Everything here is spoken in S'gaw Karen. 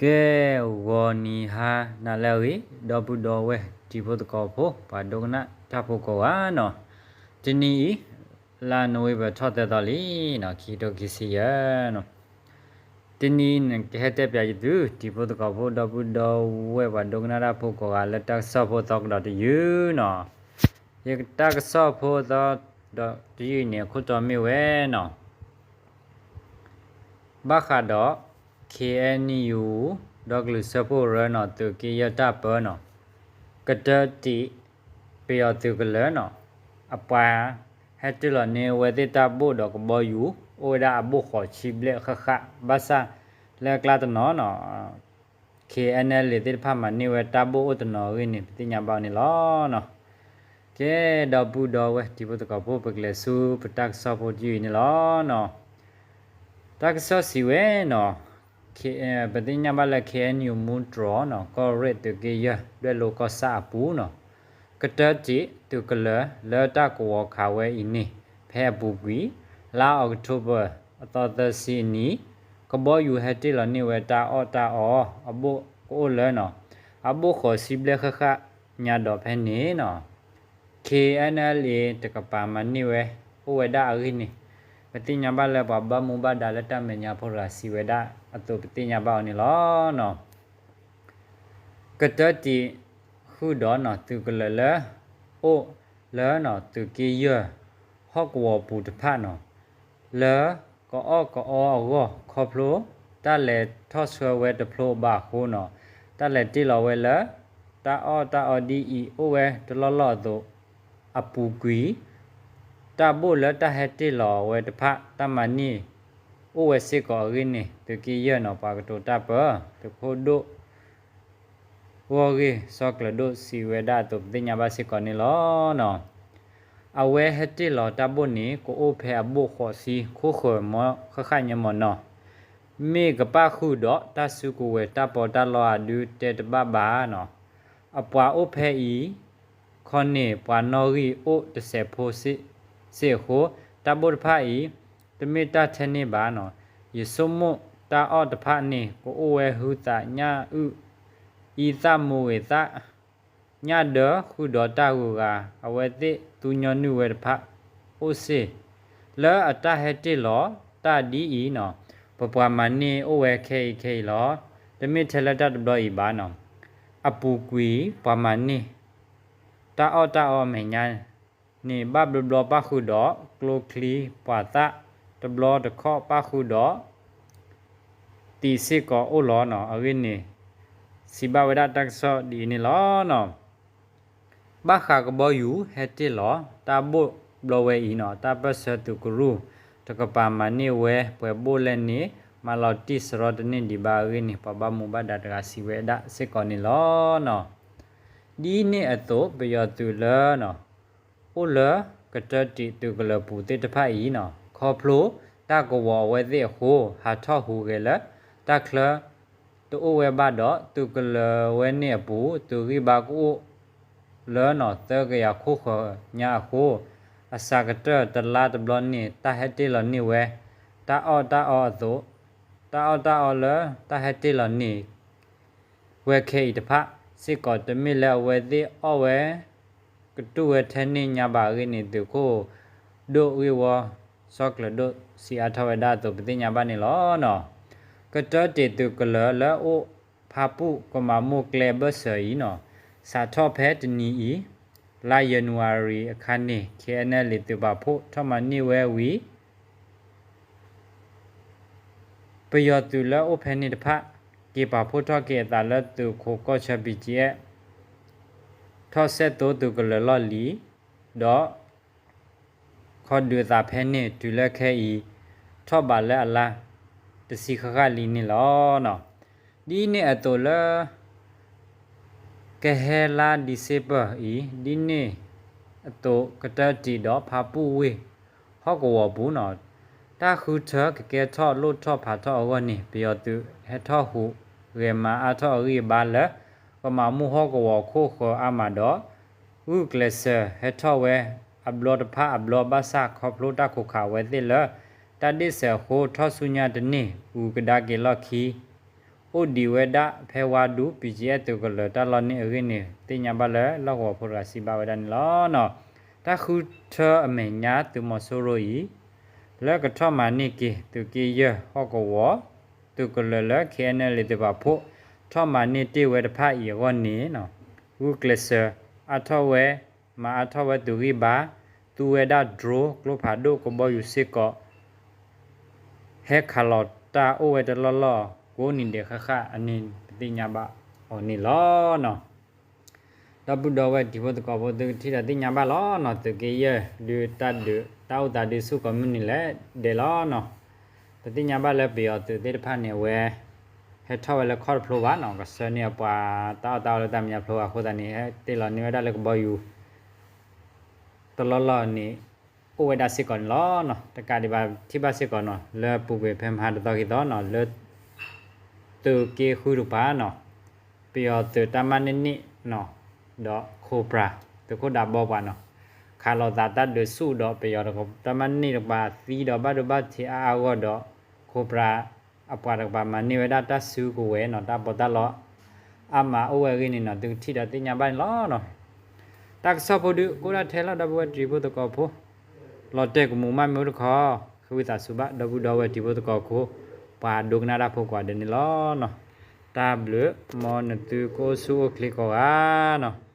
ကဲ, ဂီၤနံၤဟါနၤလၢအဂ့ၤ, ဒီပုၢ်ဒီဝဲၢ်တံၤဖိသကိးဖိ ပှၤဒိကနၣ်တၢ်ဖိကိးဂၤနီၤ, တနံၤအံၤ လါနိၣ်ဝ့ဘၢၣ်ထီၣ်သၢသီလံနီၤ, ခံကထိခံဆံယဲၢ်နီၤ, တနံၤအံၤ နကဟဲတဲပၠးယသု တံၤဖိသကိးဖိ ဒီပုၢ်ဒီဝဲၢ်ပှၤဒိကနၣ်တၢ်ဖိကိးဂၤ လၢတၢ်ကစီၣ်ဖိသီကဒီးတယုၢ်နီၤ, ယတၢ်ကစီၣ်ဖိသီဒီးတယုၢ်အံၤန့ၣ် အခိၣ်တီမ့ၢ်ဝဲနီၤ ဘၣ်ဃးဒီး ခ့ၣ်အဲၣ်ယူၣ် ဒီကလုာ်စၢဖှိၣ်ကရၢနီၤ သုးက့ယဲၢ်တၢ်ပၢနီၤ, ကတၢတံး ပယီၤသုးကလၢၤနီၤ, အပှၤဟဲတ့ၢ်လီၤန့ၢ်ဝဲသ့ၣ်တၢ်ဘိၣ်ဒီးကဘီယူၤ အိၣ်ဝဲဒၣ်အဘိၣ်ဃိးဆံဘျဲၣ်ဃၣ်ဃၣ်, ဘၣ်ဆၣ်လၢအကျါတနီၤနီၤ ခ့ၣ်အဲၣ်ယူၣ် သ့ၣ်တဖၣ်မၤန့ၢ်ဝဲတၢ်ဘိၣ်အိၣ်တနီၤအဂ့ၢ်န့ၣ် ပသ့ၣ်ညါဘၣ်အီၤန့ၣ်လီၤနီၤ. ကဲ, ဒီပုၢ်ဒီဝဲၢ်တံၤဖိသကိးဖိ ပကလဲၤဆူပတၢ်ကစီၣ်ဖိတယုၢ်အံၤန့ၣ်လီၤနီၤ. တၢ်ကစီၣ်စံးဝဲနီၤ, ပသ့ၣ်ညါဘၣ်လၢ ခ့ၣ်အဲၣ်ယူၣ် မူတြီၢ်နီၤ ကီၢ်ရ့ၣ်သုးက့ယဲၢ် ဒွဲၣ်လိၤကီၢ်ဆၣ်အပူၤနီၤ, ကတၢတံးသုးကလၢၤလၢတၢ်ကဝီၤခးဝဲအံၤန့ၣ် ဖဲအပူၤကွံာ် လါအီးကထိဘၢၣ် အသီသၢဆံအနံၤ, ကဘီယူၤဟဲတ့ၢ်လီၤန့ၢ်ဝဲတၢ်အီၣ်တၢ်အီအဘိၣ်ကအိၣ်လၢနီၤ, အဘိၣ်ဃိးဆံဘျဲၣ်ဃၣ်ဃၣ်ညါဒီးဖဲန့ၣ်နီၤ ခ့ၣ်အဲၣ်ယူၣ် တကပၤမၤန့ၢ်ဝဲ အိၣ်ဝဲဒၣ်အဂ့ၢ်န့ၣ် ပသ့ၣ်ညါဘၣ်လၢပှၤဘၣ်မူဘၣ်ဒါလၢတၢ်မဲာ်ညါဖိတဂၤစံးဝဲဒၣ်အသိး ပသ့ၣ်ညါဘၣ်အီၤန့ၣ်လီၤနီၤ. ကတၢတံးဃုာ်ဒီးနီၤ သုးကလၢၤလၢ အိၣ်လၢနီၤ သုးက့ယဲၢ် ဟီၣ်ကဝီၤပူၤတဖၣ်နီၤ, လၢကအီၣ်ကအီအဂီၢ် ခီဖျိတၢ်လဲၤထီၣ်ဆှၢဝဲတဖျိဘၣ်အဃိနီၤ, တၢ်လဲၤတ့ၢ်လီၤဝဲလၢ တၢ်အီၣ်တၢ်အီဒ်အံၤ အိၣ်ဝဲတလီၢ်လီၢ်အသိး အပူၤကွံာ် တၢ်ဘိၣ်လၢတၢ်ဟဲတ့ၢ်လီၤဝဲတဖၣ် တၢ်မၤန့ၢ်အိၣ်ဝဲစ့ၢ်ကီးအဂ့ၢ်န့ၣ် သုးက့ယဲၢ်နီၤ ပှၤကတိၤတၢ်ပၢ သုးခိၣ်ဒိၣ် ဂီၢ်ဂ့ၢ်စီၤကျၢၤဒိၣ်စံးဝဲဒၣ်အသိး ပသ့ၣ်ညါဘၣ်စ့ၢ်ကီးန့ၣ်လီၤနီၤ. အဝဲဟဲတ့ၢ်လီၤတၢ်ဘိၣ်န့ၣ် ကအိၣ်ဖဲအဘိၣ်ဃိးဆံ ခိၣ်ဃၢၤမီ ဃၣ်ဃၣ်ညါမီၢ်နီၤ, မ့ၢ်ကပၣ်ဃုာ်ဒီးတၢ်စုကဝဲၤတၢ်ပီးတၢ်လီအဒုတဲတဘၣ်ဘၣ်နီၤ. အပှၤအိၣ်ဖဲအံၤ ခီန့ၣ် ပှၤနီၣ်ဂံၢ်အိၣ်တစဲးဖိစ့ၢ်အဃိ တၢ်ဘိၣ်တဖၣ်အံၤ တမ့ၢ်တၢ်ထဲန့ၢ်ဘၣ်နီၤ. ယဆိကမိၣ်တၢ်အီၣ်တဖၣ်န့ၣ် ကအိၣ်ဝဲဟုသးညၣ်အုၣ် အံသၣ်မိၢ်ဂ့ၤသၣ် ညၣ်ဒၢဃုာ်ဒီးတၢ်ဂုၤဂၤ အဝဲသ့ၣ်သူညီနုၢ်ဝဲတဖၣ်အိၣ်စ့ၢ် လၢအတၢ်ဟဲတ့ၢ်လီၤတၢ်ဒ်အံၤနီၤ, ပပှၤမၤန့ၢ်အိၣ်ဝဲခဲအံၤခဲအံၤလီၤ. တမ့ၢ်ထဲလၢတၢ်တဘျီအံၤဘၣ်နီၤ. အပူၤကွံာ်ပှၤမၤန့ၢ် တၢ်အီၣ်တၢ်အီအမဲာ်ညါန့ၣ် ဘၣ်ဘျီဘျီပၣ်ဃုာ်ဒီးကျိချံပှၤသၣ်, တဘျီတခီၣ်ပၣ်ဃုာ်ဒီး သံးစ့ၢ်ကီးအိၣ်လီၤနီၤ. အဂ့ၢ်န့ၣ် စံးဘၣ်ဝဲဒၣ်တၢ်ကစီၣ်ဒ်အံၤန့ၣ်လီၤနီၤ. ဘၣ်ဃးကဘီယူၤဟဲတ့ၢ်လီၤတၢ်ဘိၣ်ဘျီဝဲအံၤနီၤ, တၢ်ပၢၢ်ဆၢသုးကရူၢ် တကပၤမၤန့ၢ်ဝဲပှဲၤဘိၣ်လဲၣ်န့ၣ် မၤလီၤတံၢ်စရီတန့ၢ်ဒံးဘၣ်အဂ့ၢ်န့ၣ် ပှၤဘၣ်မူဘၣ်ဒါတဂၤစံးဝဲဒၣ်စ့ၢ်ကီးန့ၣ်လီၤနီၤ. ဒ်န့ၣ်အသိး ပယီၤသုးလၢ အိၣ်လၢကတၢတံးသုးကလၢၤပူၤသ့ၣ်တဖၣ်အံၤနီၤ, ခီဖျိတၢ်ကဝီၤအဝဲသ့ၣ်အဃိ ဟးထီၣ်ဟူးဂဲၤလၢ တၢ်ချၢတအိၣ်ဝဲဘၣ်ဒီး သုးကလၢၤဝဲန့ၣ်အပူၤ သုးဂံၢ်ဘါကအိၣ်လၢနီၤ သၢကယၤခိၣ်ဃၢၤညါအဃိ အစှၤကတၢၢ်တလါတဘျီန့ၣ် တၢ်ဟဲတ့ၢ်လီၤန့ၢ်ဝဲ တၢ်အီၣ်တၢ်အီအသိး တၢ်အီၣ်တၢ်အီလၢတၢ်ဟဲတ့ၢ်လီၤန့ၢ် ဝဲခဲအံၤတဖၣ်စ့ၢ်ကီး တမ့ၢ်လၢအဝဲသ့ၣ်အီၣ်ဝဲ ကတူၢ်ဝဲထဲန့ၣ်ညါဘၣ်အဂ့ၢ်န့ၣ် သုးခိၣ်ဒိၣ်ဂ့ၢ်ဝီ စီၤကျၢၤဒိၣ်စံးအါထီၣ်ဝဲဒၣ်အသိး ပသ့ၣ်ညါဘၣ်န့ၣ်လီၤနီၤ. ကတၢတံးသုးကလၢၤလၢအိၣ်ဖၣ်ပူၣ်ကမၤမိၢ်ကျဲအဘၢၣ်စၢၤအံၤနီၤ, စးထီၣ်ဖဲတနံၤအံၤ လါယနူၤအါရံၤအခါန့ၣ် ခ့ၣ်အဲၣ်ယူၣ် သုးပာ်ဖှိၣ်ထီၣ်မၤန့ၢ်ဝဲဝံၤ ပယီၤသုးလၢအိၣ်ဖဲန့ၣ်တဖၣ် က့ၤပာ်ဖှိၣ်ထီၣ်က့ၤအသးလၢသုးခိးကီၢ်ဆၢ ဘံၣ်ကၠံၣ်အဲၣ် ထီၣ်စဲသိသုးကလၢၤလီၢ်လံၤ ဒီး ခီဒုးအသးဖဲန့ၣ် တုၤလၢခဲအံၤ ထီၣ်ဘးလၢအလါ တဆံဃၣ်ဃၣ်လံန့ၣ်လီၤ. ဒ်န့ၣ်အသိးလၢ ကဟဲလါ December အံၤ ဒ်န့ၣ်အသိး ကတၢတံးဒီးဖၣ်ပူၣ်ဝ့ၢ် ဟီၣ်ကဝီၤပူၤနီၤ, တၢ်ဃုထၢကကဲထီၣ်လိၣ်ထီၣ်ဖးထီၣ်အဂီၢ်န့ၣ် ပယီၤသုးဟဲထီၣ်ဟူးဂဲၤမၤအါထီၣ်အဂံၢ်အဘါလၢ ကမၤမိၢ်ဟီၣ်ကဝီၤခိၣ်ဃၢၤအါမးဒီး ဂုာ်ကျဲးစၢးဟဲထီၣ်ဝဲအဘျီတဖၣ်အဘျီ ဘၣ်ဆၣ်ခီဖျိတၢ်ခိးခးဝဲသ့ၣ်လၢ တၢ်ဒ့ၣ်စၢၤအဃိ ထီၣ်ဆူညါတန့ၢ် ဂုၤကဒါက့ၤလီၢ်ခံ အိၣ်ဒံးဝဲဒၣ်ဖဲဝါဒူ ပံၣ်ကၠံအဲၣ်သုးကလၢၤတၢ်လီၢ်န့ၣ်အဂ့ၢ်န့ၣ် သ့ၣ်ညါဘၣ်လၢလီၢ်ကဝီၤဖိတဂၤစံးဘၣ်ဝဲဒၣ်န့ၣ်လီၤ. တၢ်ဃုထၢအမဲာ်ညါ သုးမီၤစိရိၤအံၤ လၢကထီၣ်မၤန့ၢ်က့ၤ သုးက့ယဲၢ်ဟီၣ်ကဝီၤ သုးကလၢၤလၢ KNLA သုးပာ်ဖှိၣ် ထီၣ်မၤန့ၢ်တ့ၢ်ဝဲတဖၣ်အံၤအဂီၢ်န့ၣ် ဂုာ်ကျဲးစၢး အါထီၣ်ဝဲ မၤအါထီၣ်ဝဲသုးဂံၢ်ဘါ သူဝဲဒၣ် drone ကျိဖးဒိၣ်ကဘီယူၤစ့ၢ်ကီး ဟဲခးလီၤတၢ်အိၣ်ဝဲတလီၢ်လီၢ် ကိးနံၤဒဲးဃၣ်ဃၣ်အန့ၣ် ပသ့ၣ်ညါဘၣ်အီၤန့ၣ်လီၤ. ဒီပုၢ်ဒီဝဲၢ်တံၤဖိသကိးဖိ သုကထံၣ်ဒီးသ့ၣ်ညါဘၣ်လီၤနီၤ. သုးက့ယဲၢ်ဒုးတၢ်ဒုး တၢ်အိၣ်သးဒုးဆူၣ်ကိးမုၢ်နံၤလဲၣ်ဒဲးလီၤနီၤ. ပသ့ၣ်ညါဘၣ်လၢပယီၤသုးသ့ၣ်တဖၣ်န့ၣ် အဝဲ ဟဲထီၣ်ဝဲလၢခီၣ်တဖျိဘၣ်နီၤ. ကဆှၢန့ၢ်အပှၤတၢ်အီၣ်တၢ်အီလၢတၢ်မဲာ်ညါဖျိဘၣ်အဃိသတးန့ၣ် ဟဲတ့ၢ်လီၤန့ၢ်ဝဲဒၣ်လၢကဘီယူၤ တလီၢ်လီၢ်န့ၣ် အိၣ်ဝဲဒၣ်စ့ၢ်ကီးန့ၣ်လီၤနီၤ. တကးဒံးဘၣ်ထံၣ်ဘၣ်စ့ၢ်ကီးနီၤ လၢပူၤကွံာ်ဖဲမဟါတသီခံသီနီၤ လၢ သုးက့ဃုတကပၤနီၤ ပယီၤသုးတၢ်မၤန့ၢ်န့ၣ်နီၤ ဒီး Cobra သုးခိၣ်ဒးဘီပှၤနီၤ ခးလိာ်သးတၢ်ဒုးဆူၣ်ဒီးပယီၤတၢ်မၤန့ၢ်တကပၤသံဒီးဘၣ်ဒိဘၣ်ထံးအါအါဂီၢ်ဒီး Cobra အပှၤတကပၤမၤန့ၢ်ဝဲဒၣ်တၢ်စုကဝဲၤနီၤ တၢ်ပီးတၢ်လီ အါမးအိၣ်ဝဲအဂ့ၢ်န့ၣ်နီၤ သုကထံၣ်ဒီးသ့ၣ်ညါဘၣ်န့ၣ်လီၤနီၤ. တၢ်ကစီၣ်ဖိဒုး ကအိၣ်ဒၣ်ထဲလီၤ ဒီပုၢ်ဝဲၢ်တံၤဖိသကိးဖိ လီၤတဲာ်ကမူးမးမ့ၢ်အိၣ်တခီ ဃ့ဝံသးစူၤဘၣ် ဒီပုၢ်ဒီဝဲၢ်တံၤဖိသကိးဖိ ပှၤဒိကနၣ်တၢ်ဖိကိးဂၤဒဲးန့ၣ်လီၤနီၤ. တၢ်ဘျုး မ်နသုကအိၣ်ဆူၣ်အိၣ်ချ့ကိးဂၤနီၤ.